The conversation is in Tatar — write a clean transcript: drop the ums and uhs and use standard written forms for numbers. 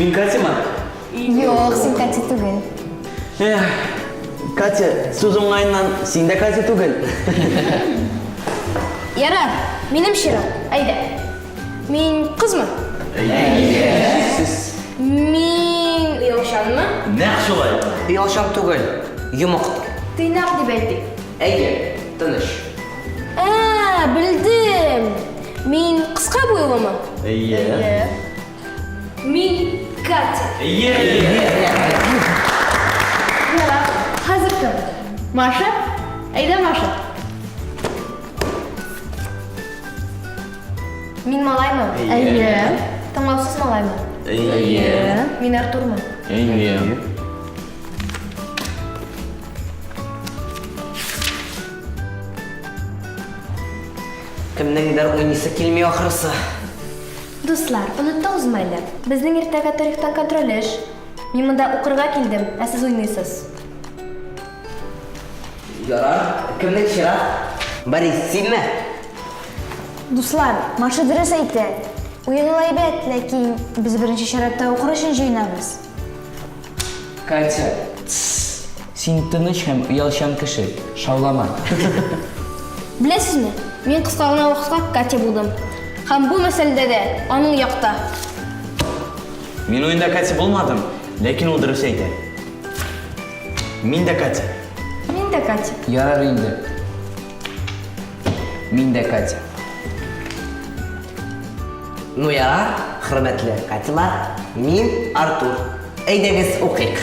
Мин Катямы? Юк, син Катя түгел. Эх, Катя, сүз уңаеннан, син дә Катя түгел. Ярар, минем чират. Әйдә. Мин кызмы? Әйе. Мин оялчанмы? Нәкъ шулай. Оялчан түгел, йомыктыр. Тыйнак дип әйтик. Әйе, тыныч. Ә, белдем. Мин кыска буйлымы? Әйе. Мин Катя. Әйе. Ярар, хәзер кем? Маша? Әйдә, Маша. Мин малаймы? Әйе. Тыңлаусыз малаймы? Әйе. Мин Артурмы? Әйе. Кемнеңдер уйныйсы килми ахрысы. Дуслар, оныттыгызмы әллә? Безнең иртәгә тарихтан контроль эш. Мин монда укырга килдем, ә сез уйныйсыз. Ярар, кемнең чират? Борис, синме? Дуслар, Маша дөрес әйтә. Уен ул әйбәт, ләкин без беренче чиратта укыр өчен җыенабыз. Катя, тссс! Син тыныч һәм оялчан кеше, шаулама. Беләсезме, мин кыска гына вакытка Катя булдым. Һәм бу мәсьәләдә дә аның якта. Мин уенда Катя булмадым, ләкин ул дөрес әйтә. Мин дә Катя. Мин дә Катя. Ярар инде. Мин дә Катя. Ну ярар, хөрмәтле Катялар, мин Артур. Әйдәгез укыйк.